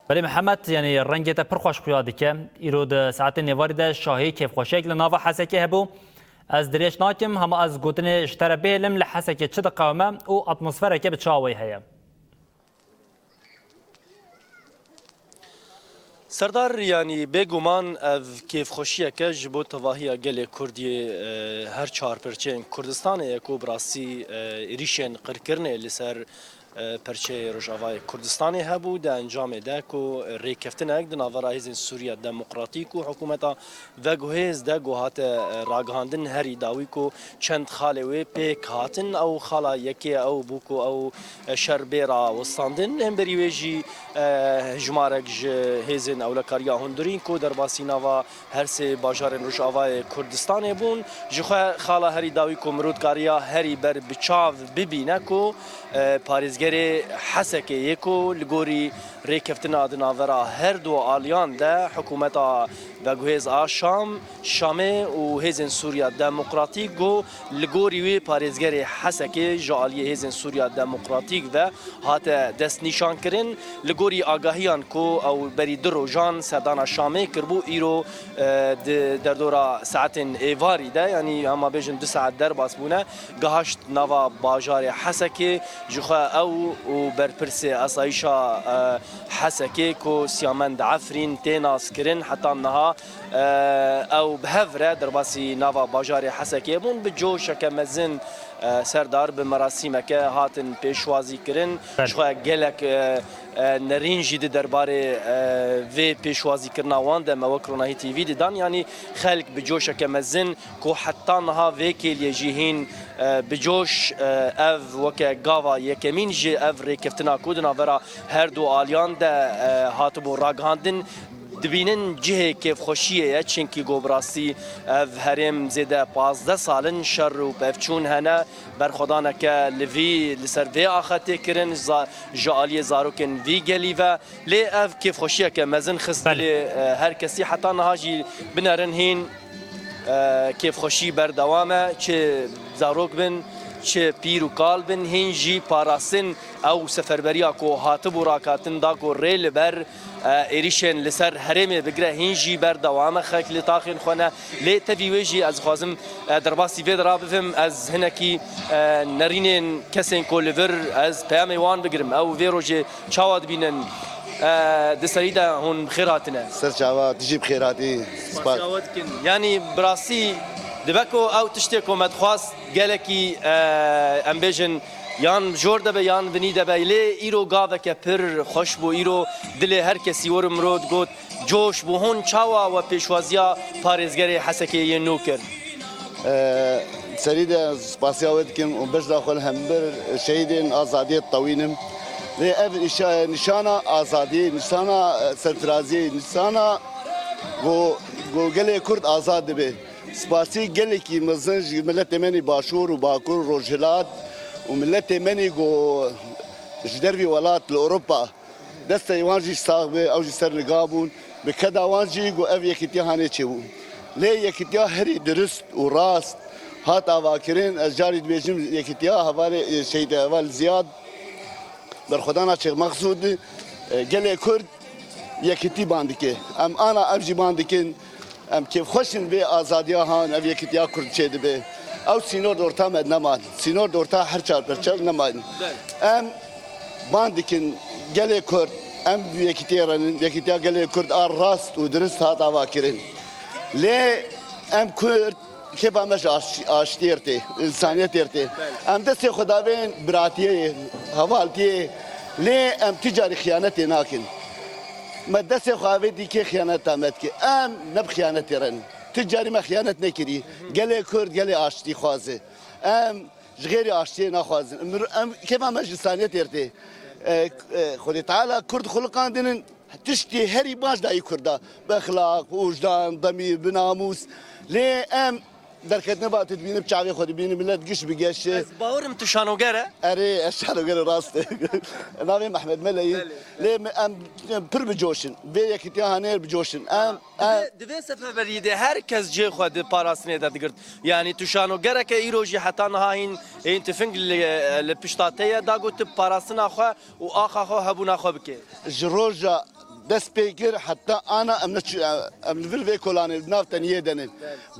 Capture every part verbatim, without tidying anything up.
Belê Mihemed, yanî rengê te pir xweş xuya dike. Îro di saetên êvarî de şahî kêfxweşiyek li nava Hesekê hebû. Ez dirêj nakim, hema ez gotinê ji te re bihêlim, li Hesekê çi diqewime û atmosfereke bi çi awayî heye? Serdar, yanî bêguman ev kêfxweşiyeke ji bo tevahiya gelê Kurd yê, e, her çar perçeyên Kurdistanê ye ku bi rastî, e, êrîşên qirkirinê li ser, e, perçeyê Rojavayê Kurdistanê hebû. Di encamê de ku rêkeftinek di navbera Hêzên Sûriya Demokratîk û hikûmeta veguhêz de ku hate, e, ragihandin herî dawî ku çend xalê wê pêk hatin. Ew xala yekê ew bû ku ew, e, şer bê rawestandin. Hemberî wê jî, e, hejmarek ji hêzên ewlekariya hundirîn ku derbasî nava her sê bajarên Rojavayê Kurdistanê bûn. Ji xwe xala herî dawî ku mirov dikariya herî ber bi çav bibîne ku, e, parêzgerê Hesekê yê ku li gorî rêkeftina di navbera her du aliyan de hikûmeta veguhêz a Şam, Şamê û Hêzên Sûriya Demokratîk ku li gorî wê parêzgerê Hesekê ji aliyê Hêzên Sûriya Demokratîk ve hate destnîşankirin. Li gorî agahiyan ku ew berî du rojan serdana Şamê kiribû, îro, e, di derdora saetên êvarî de, yanî hema bêjin du saet derbas bûne, gihaşt nava bajarê Hesekê. Ji xwe ew û berpirsê asayîşa, e, Hesekê ku Siyamend Efrîn tê naskirin, heta niha, e, ew bi hev re derbasî nava bajarê Hesekê bûn. Bi coşeke mezin, e, Serdar bi merasîmeke hatin pêşwazî kirin. Belê. Ji xwe gelek, e, e, nerîn jî di derbarê, e, vê pêşwazîkirina wan de me wek Ronahî T V didan. Yanî xelk bi coşeke mezin ku heta niha vê kêliyê jî hîn, e, bi coş, e, ev weke gava yekemîn ji ev rêkeftina ku di navbera her du aliyan de, e, hatibû ragihandin, dibînin cihê kêfxweşiyê ye, çinkî ku bi rastî ev herêm zêde pazdeh sal in şer û pevçûn hene. Berxwedaneke li vî, li ser vê axa tê kirin, za-, ji aliyê zarokên vî gelî ve. Lê ev kêfxweşiyeke mezin xist Belê. dilê, e, her kesî. Heta niha jî binerin hîn, e, kêfxweşî berdewam e. Çi zarok bin, çi pîr û kal bin, hîn jî parastin ew seferberiya ku hatibû rakirin da ku rê li ber, e, êrîşên li ser herêmê bigire, hîn jî berdewam e. Xelk li taxên xwe ne. Lê tevî wê jî ez dixwazim, e, derbasî vê de rabivim. Ez hinekî, e, nerînên kesên ku li vir ez peyamê wan bigirim. Ew vê rojê çawa dibînin? E, di serî de hûn bi xêr hatine. Ser çava, tu jî bi xêr hatî. Spasiya we dikin. Yanî bi rastî dibe ku ew tiştê ku me dixwast gelekî, e, em bêjin, yan jor de be yan vinî de be. Lê îro gaveke pir xweş bû. Îro dilê her kesî wir û mirov digot, coş bû. Hûn çawa we pêşwaziya parêzgerê Hesekê yê nû kir? Ee, serî de spasiya we dikim û bejna xwe li hember şehîdên azadiyê ditewînim. Lê ev nîşa-, nîşana azadiyê, nîşana, e, serfiraziyê, nîşana ku, ku gelê Kurd azad dibe. Spasî gelekî mezin ji miletê me nî Başûr û Bakur, Rojhilat û miletê me nî ku ji dervî welat li Ewropa. Destê wan jî sax be, ew jî ser niga bûn. Bi keda wan jî ku ev yekîtiya hanê çêbû. Lê yekîtiya herî dirist û rast hat avakirin, ez carî dibêjim yekîtiya hevalê, e, Şehîd Heval Ziyad, berxwedana Şêx Mexsûd, e, gelê Kurd yekîtî ban dike. Em ana ev jî ban dikin. Em kêfxweş in vê azadiya han, ev yekîtiya Kurd çêdibe. Ew sînor di orta me neman. Sînor di orta her çar perçe neman. Belê. Em ban dikin gelê Kurd, em bi yekîtiyê re nin, yekîtiya gelê Kurd a rast û dirist hat avakirin. Lê em Kurd kêfa me ji aş-, aştiyê re tê, însaniyetê re tê. Belê. Em destê xwe davên biratiyê, hevaltiyê, lê em tu carî xiyanetê nakin. Me destê xwe avêtî kê xiyaneta me dike. Em ne bi xiyanetê re nin. Tu carî me xiyanet nekirî. Gelê Kurd, gelê aştî xwaze. Em ji xêrî aştiyê naxwazin. Em, em kêfa me ji însaniyetê re tê. E, e, Xwedê Teala Kurd xuliqandinin tiştê herî baş dayî Kurda. Bi exlaq, bi wijdan, demîr, bi namûs. Lê em derketine ba tu dibînî, bi çavê xwe dibînî, milet giş bi geş. Ez bawerim tu şanoger e. Erê, ez şanoger e, rast e. Navê Mehmet Mele yî. Belê. Lê me, em, em pir bi coş in. Vê yekîtiya hanê bi coş in. Em, em Di vê, di vê seferberiyê de her kes cihê xwe di parastinê de digirt. Yanî tu şanogereke îro jî heta niha hîn, hîn tifing li, li pişta te ye, da ku tu parastina xwe û axa xwe hebûna xwe bike. Ji roja Dest pê kir, heta ana em ne çi-, em li vir vê kolanê, li nav teniyê de ne.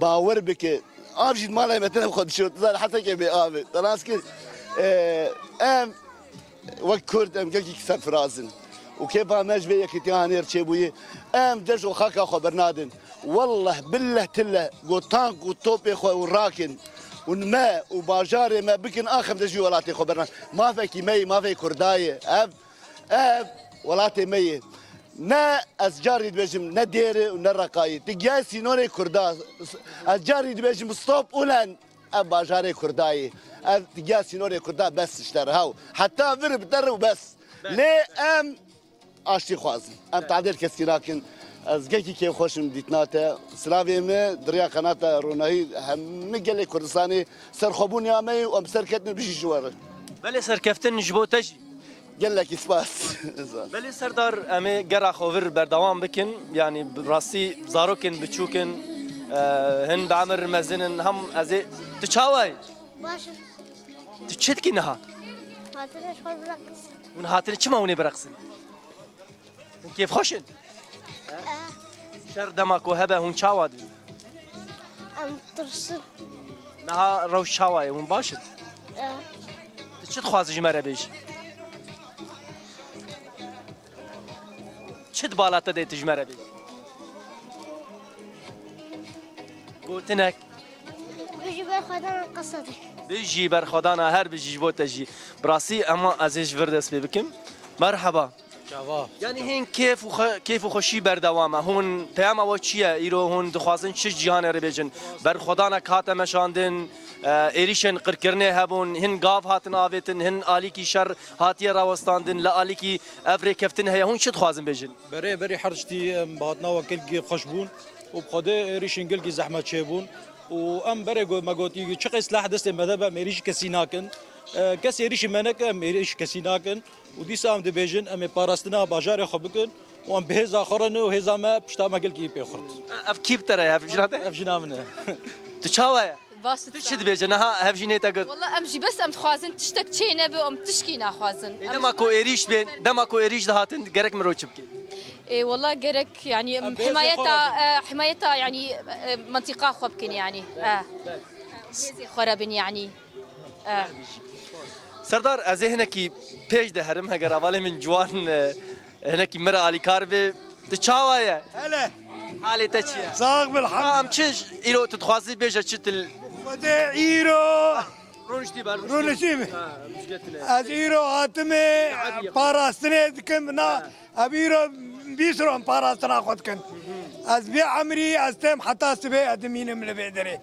Bawer bike. Av jî malê me tine xwe dişot. Zar Hesekê bê avê. Te nas kir. Ee, em wek Kurd em gelkî serfiraz in. Û kêfa me ji vê yekîtiya hanê re çêbûyî. Em deş û xaka xwe bernadin. Wallah, billah, tillah, ku tank û topê xwe û rakin. Û me û bajarê me bikin, axem de jî welatê xwe berna. Mafekî me yê, mafê Kurdayê. Ev Ev welatê me ye. Ne ez carî dibêjim, ne Dêrê û ne Reqayê. Ti giya sînorê Kurda. Ez carî dibêjim stop ulen. Ev bajarê Kurda ye. Ev ti giya sînorê Kurda bes ji te re hew. Heta vir bi te re û bes. Lê em aştî xwazin. Em tadêl keskî nakin. Ez gelkî kêfxweş im dîtina te. Silavê me di riya qenata Ronahî hemî gelê Kurdistanê serxwebûniya me ye û em serketin bijî ji we re. Belê serkeftin ji bo te jî. Gelekî spas. Belê Serdar, em ê gera xwe vir berdewam bikin. Yanî bi rastî zarokên biçûk in, e, hin bi emir mezin in, hem ez ê, tu çawa yî? Baş im. Tu çi dikî niha? Hatine ji xwe bireqsin. Hûn hatine çima hûn ê bireqsin? Hûn kêfxweş in? Şer dema ku hebe hûn çawa dibin? Em tirsin. Niha rewş çawa ye? Hûn baş in? E. Tu çi dixwazî ji me re bêjî? Çi di bala te de tu ji me re bêjî? Gotinek. Bijî berxwedana qesedê. Bijî berxwedana her bijî ji bo te jî. Bi rastî ema ez ê ji vir dest pê bikim. Merheba. Çava. Yanî hîn kêf û xwe-, kêf û xweşî berdewam e. Hûn peyama we çi ye? Îro hûn dixwazin çi ji cîhanê re bêjin? Berxwedanek hate meşandin, e, êrîşên qirkirinê hebûn, hin gav hatin avêtin, hin alîkî şer hatiye rawestandin, li alîkî ev rêkeftin heye. Hûn çi dixwazin bêjin? Berê berî her tiştî em bi hatina we gelkî xweş bûn û bi Xwedê êrîşên gelkî zehmet çêbûn û em berê got, me gotî çi qey silah destê me de be, em êrîş kesî nakin. E, kes êrîşî me neke, em êrîş kesî nakin. Û dîsa em dibêjin, em ê parastina bajarê xwe bikin û em bi hêza xwe re ne û hêza me pişta me gelkî pê xurt. Ev kî bi te re ye? Ev jina te? Ev jina min e. Tu çawa ye? Baş. Tu çi dibêje? Niha hevjînê te got. Walla em jî bes em dixwazin tiştek çê nebe, em tişkî naxwazin. Ê, dema ku êrîş bên, dema ku êrîş dihatin, gerek mirov çi bike? Ê, walla gerek, yanî, em himayeta, e, himayeta, yanî, e, mentiqa xwe bikin, yanî. E. Hêzê xwe re bin, yanî. E. Serdar, ez ê hinekî pêş de herim, heger hevalê min ciwan, e, hinekî min re alîkar be. Tu çawa ye? Hele. Halê te çi ye? Sax bil, elhamdulillah. Em çi îro tu dixwazî bêje çi til? Xwedê îro. Rûniştî ber. Rûniştî mi? Ha, em ji gel tine. Ez îro hatime parastinê dikim, na, ev îro bîst ron parastina xwe dikin. Ez vê emrî ez têm heta sibê ez dimînim li vê derê.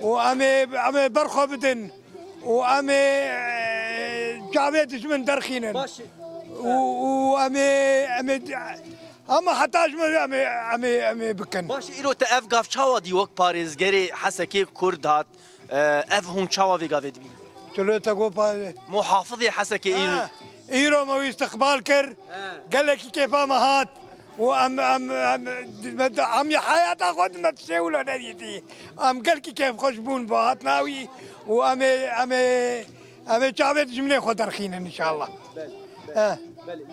Û em ê, em ê ber xwe bidin. Û em ê, e, çavê dijmin derxînin. Baş e. Û, û em ê, em ê, hema heta ji min em ê, em ê, em ê bikin. Baş e, îro te ev gav çawa dî wek parêzgerê Hesekê Kurd hat? E, ev hûn çawa vê gavê dibînin? Tu lê te got pa- Muhafizê Hesekê îro. Ha, îro me wî istiqbal kir. He. Gelekî kêfa me hat. Û em, em, em, em ya heyata xwe di me tiştê wilo nedîtî. Em gelkî kêfxweş bûn bi hatina wî û em ê, em ê, em ê çavê dijminê xwe derxînin înşallah. Belê, belê, belê.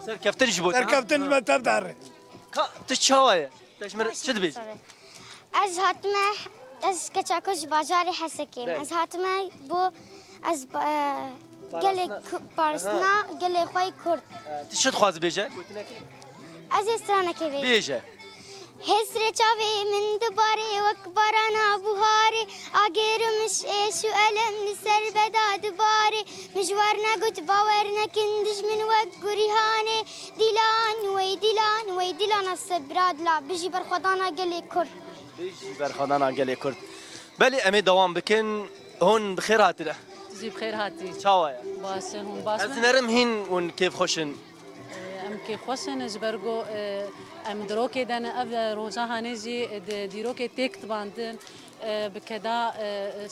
Serkeftin ji bo te. Serkeftin ji me tev dare. Ka, tu çawa ye? Te ji min re çi dibêjî? Ez hatime, ez keça ku ji bajarê Hesekê me. Belê. Ez hatime bo ez, e, gelê Parastina. Ku-, parastina gelê xwe yê Kurd. E, tu çi dixwazî bêje? Ez ê stranekê bêjim. Bêje. Hêsrê çavê min dibare wek barana buharê, agêrim ji êş û elem li ser beda dibare. Min ji we re negot bawer nekin, dijmin wek gurîhanê. Dîlan, wey dîlan, wey dîlana sebra dila, bijî berxwedana gelê Kurd. Bijî berxwedana gelê Kurd. Belê, em ê dewam bikin. Hûn bi xêr hatine. Tu jî bi xêr hatî. Çawa ye? Baş in, hûn baş in? Ez nerim hîn hûn kêfxweş in. Em kêfxweş in, ji ber ku, e, em di rokê de ne, ev, e, roja hanê jî, e, di dîrokê têk dibandin, e, bi keda, e,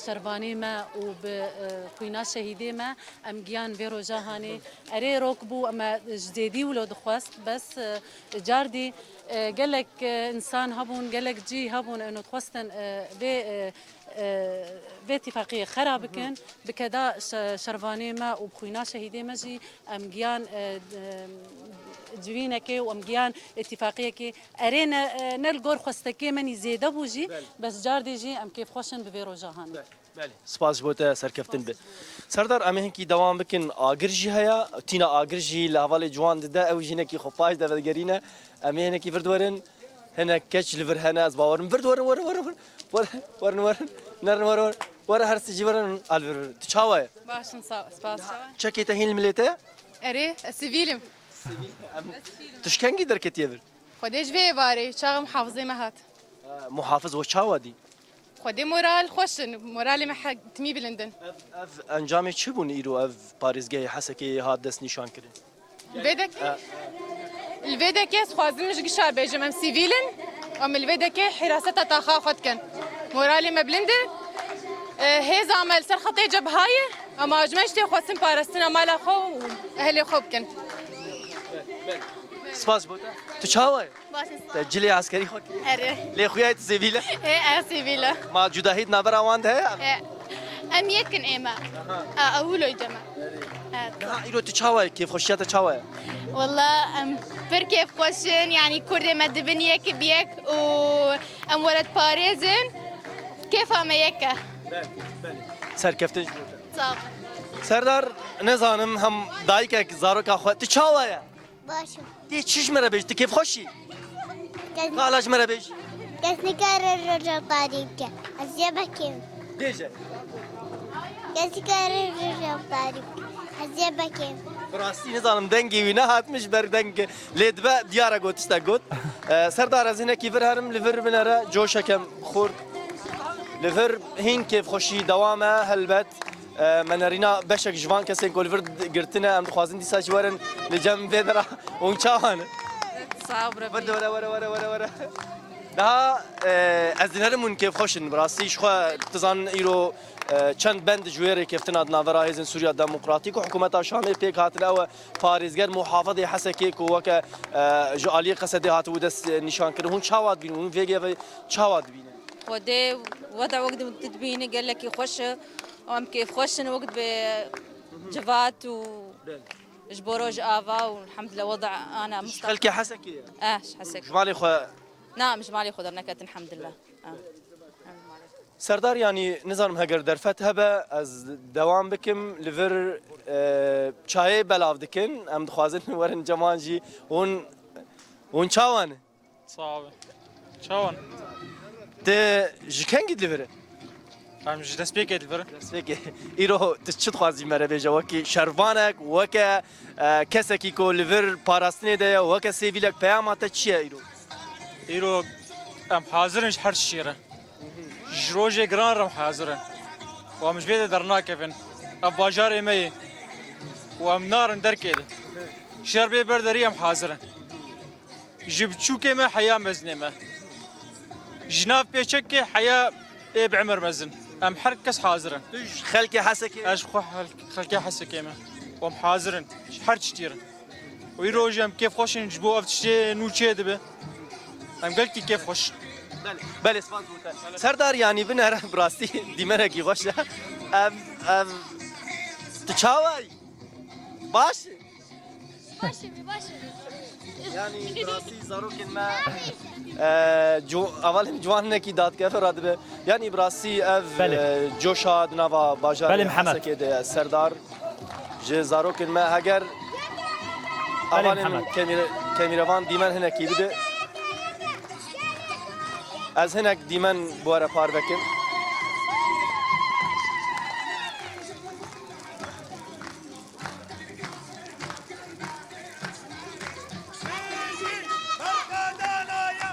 şervanê me û bi, e, xwîna şehîdê me em giyan vê roja hanê. Erê rok bû, me ji zêdî wilo dixwest, bes, e, cardî, e, gelek, e, însan hebûn, gelek cî hebûn, eno dixwestin, e, vê, e, E, vê tifaqiyê xera bikin, bi keda şe-, şervanê me û bi xwîna şehîdê me jî em giyan, e, e, civînekê û em giyan îtifaqiyekê. Erê ne, e, ne li gor xwestekê me nî zêde bû jî, Belê. Bes cardê jî em kêfxweş in bi vê roja hanê. Belê. Belê, spas ji bo te, serkeftin be. Serdar, em ê hinkî dewam bikin. Agir jî heye, tîna agir jî li hevalê ciwan dide, ew jî hinekî xwe paş de vegerîne. Em ê hinekî vir diwerin. Hinek keç li vir hene, ez bawerim. Vir diwerin, werin, werin, werin. Werin, werin, werin. Nerin, werin, werin. Werin, her sijî werin, al vir, vir. Tu çawa ye? Baş in, sağ ol, spas. Çekê te hîn li milê te? Erê, ez sivîl im. Em, tu ji kengî derketiye vir? Xwedê ji vê êvarê, çaxa muhafizê me hat. E, muhafiz we çawa dî? Xwedê moral xweş in, moralê me he-, timî bilind in. Ev, ev encamê çi bûn îro ev parêzgehê Hesekê hat destnîşankirin? Li vê dekê, li vê dekê ez xwazim ji gişa bêjim, em sivîl in, em li vê dekê hîraseta taxa xwe dikin. Moralê me bilind e. E, hêza me li ser xetê cebha ye, em ji me jî tê xwestin parastina mala xwe û ehlê xwe bikin. Spas bo te. Tu çawa ye? Baş in, sağ ol. Te cilê eskerî xwe kiriye? Erê. Lê xuya yê tu sivîl e? Ê, ez sivîl e. Ma cudahî di navbera wan de heye? Ê, em yek in ê me. Aha. Ê, ew wilo dide me. Evet. Niha îro tu çawa ye? Kêfxweşiya te çawa ye? Walla em pir kêfxweş in. Yanî kurdê me dibin yek bi yek û em welatparêz in. Kêfa me yek e. Belê, belê. Serkeftin ji bo te. Sağ ol. Serdar, nizanim hem dayikek zaroka xwe. Tu çawa ye? Baş im. Tê çi ji me re bêj? Tu kêfxweş î? Kes, Qala ji me re bêj. Kes nikare roja tarî bike. Ez ê bekêm. Bêje. Kes nikare roja tarî bike. Ez ê bekêm. Bi rastî nizanim dengê wî nehatmiş ber deng lê dibe diyar e got tiştek got. E, Serdar ez hinekî vir herim li vir binere coşeke xurt. Li vir hîn kêfxweşî dewam e helbet. E, me nerîna beşek ji van kesên ku li vir girtine, em dixwazin dîsa jî werin li cem vê dera. Hûn çawa ne? Sağ ol, Rebî. Vir de were, were, were, were, were. Daha, e, ez dinerim hûn kêfxweş in. Bi rastî ji xwe, tu zanin îro, e, çend bend ji wê rêkeftina di navbera Hêzên Sûriya Demokratîk û hikûmeta Şamê pêk hatine. Ew e parêzger muhafizê Hesekê ku weke, e, ji aliyê Qesedê hatibû dest, e, nîşan kirin. Hûn çawa dibînin? Hûn vê gevê çawa dibînin? Xwedê weda wek dibîne gelekî xweş e. Em kêfxweş in wek dibê civat û Belê. Ji bo roj ava û elhamdülillah weda ana Ji musta- xelkê Hesekê ye? Eh, ji Hesek. Ji malê xwe? Na, em ji malê xwe derneketin elhamdülillah. Ah. Em ji malê xwe. Serdar, yanî nizanim heger derfet hebe ez dewam bikim li vir, e, çayê belav dikin. Em dixwazin werin ceman jî hûn, hûn çawa ne? Sağ ol. Çawan? Te ji kengî li vir e? Em ji destpêkê li vir in. Destpêkê. Îro tu çi dixwazî me re bêje? Wekî şervanek, weke, e, kesekî ku li vir parastinê de ye, weke sêvîlek peyama te çi ye îro? Îro em hazir in ji her tiştî re. Ji rojê giran re em hazir in. Û em ji vê de dernakevin. Ev bajarê me ye. Û em narin derkê de. Ji her bê ber derî em hazir in. Ji biçûkê me heya mezinê me. Ji nav pêçekê heya ê bi emir mezin. Em her kes hazir in. Tu ji xelkê Hesekê? Ez ji xwe xel-, xelkê Hesekê me. Û em hazir in. Ji her tiştî re. Û îro jî em kêfxweş in ji bo ev tiştê nû çê dibe. Em gelkî kêfxweş in. Belê, belê, spas bo te. Serdar, yanî binere bi rastî dîmenekî xweş e. Em, em, tu çawa yî? Baş î? Baş e, baş e. Yanî bi rastî zarokên me, e, cu-, hevalên ciwanekî dadkeve radibe. Yanî bi rastî ev, Belê. e, coşa di nava bajarê Belê, Mihemed. Hesekê de ye. Serdar ji zarokên me heger Belê, hevalên Mihemed. kemîre-, kemîrevan dîmen hinekî bide. Ez hinek dîmen bi we re parve kim. Bijî berxwedana ya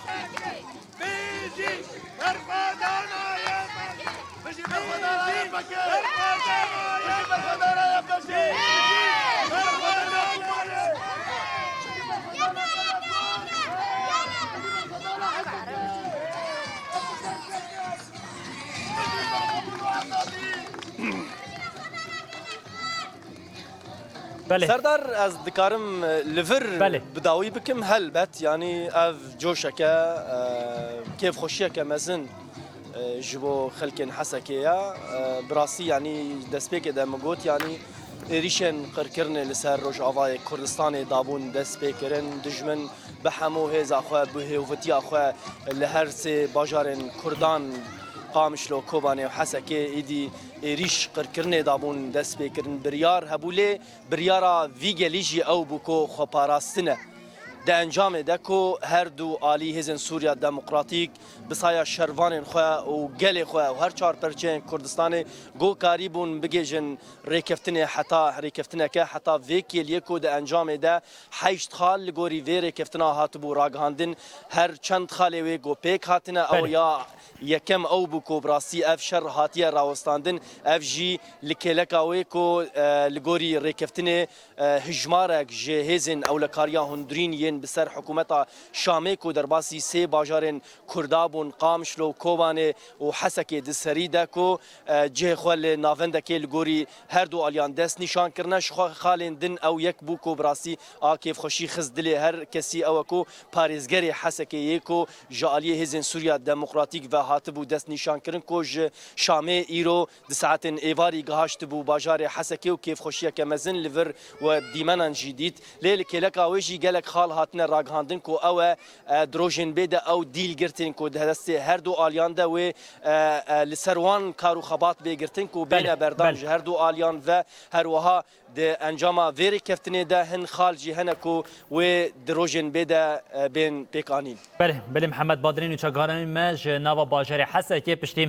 Fekê! Bijî berxwedana ya Fekê! Bijî berxwedana ya Fekê! Belê. Serdar, ez dikarim e, li vir Belê. bi dawî bikim, helbet, yanî ev coşeke, e, kêfxweşiyeke mezin e, ji bo xelkên Hesekê ye. E, bi rastî, yanî destpêkê de min got, yanî êrîşên qirkirinê li ser Rojavayê Kurdistanê dabûn dest pê kirin, dijmin bi hemû hêza xwe, bi hêvitiya xwe li her sê bajarên Kurdan, Qamişlo, Kobanê û Hesekê êdî êrîş qirkirinê dabûn dest pê kirin. Biryar hebû lê biryara vî gelî jî ew bû ku xweparastin e. Di encamê de ku her du alî hêzên Sûriya Demokratîk bi saya şervanên xwe û gelê xwe û her çar perçeyên Kurdistanê ku karîbûn bigihîjin rêkeftinê heta rêkeftineke heta vê kêliyê ku di encamê de heşt xal li gorî vê rêkeftina hatibû ragihandin. Her çend xalê wê ku pêk hatine ew Belê. ya yekem ew bû ku bi rastî ev şer hatiye rawestandin, ev jî li kêleka wê ku e, li gorî rêkeftinê e, hijmarek ji hêzên ewlekariya hundirîn yên bi ser hikûmeta Şamê ku derbasî sê bajarên Kurda bûn, Qamişlo, Kobanê û Hesekê di serî de ku e, cihê xwe li navendekê li gorî her du aliyan dest nîşan kirine. Ji xwe xalên din ew yek bû ku bi rastî a kêfxweşî xist dilê her kesî ew e ku parêzgerê Hesekê yê ku ji aliyê hêzên Sûriya Demokratîk ve hatibû dest nîşan kirin ku ji Şamê îro di saetên êvarî gihaştibû bajarê Hesekê û kêfxweşiyeke mezin li vir we dîmenan jî dît. Lê li kêleka wê jî gelek xal hatine ragihandin ku ew e, e, di rojên bê de ew dîl girtên ku di destê her du aliyan de wê, e, e, li ser wan kar û xebat bê girtin ku Belê, bêne berdam belê. ji her du aliyan ve her wiha di encama vê rêkeftinê de hin xal jî hene ku wê di rojên bê de, e, bên pêkanîn. Belê, belê Mihemed Badrîn û çakarên me ji nava bajarê Hesekê piştî,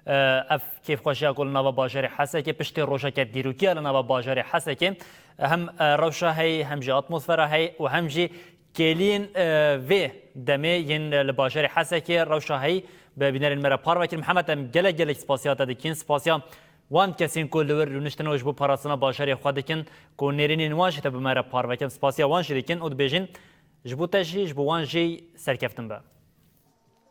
e, ev kêfxweşiya ku li nava bajarê Hesekê, piştî rojeke dîrokî ya li nava bajarê Hesekê, e, hem, e, rewşa heyî, hem jî atmosfera heyî û hem jî kêliyên, e, vê demê yên, e, li bajarê Hesekê rewşa heyî bi bînerên me re parve kir. Mihemed, em gelek gelek spasiya te dikin, spasiya wan kesên ku li wir rûniştine û ji bo parastina bajarê xwe dikin, ku nêrînên wan jî te bi me re parve kirin, spasiya wan jî dikin û dibêjin, ji bo te jî, ji bo wan jî serkeftin be.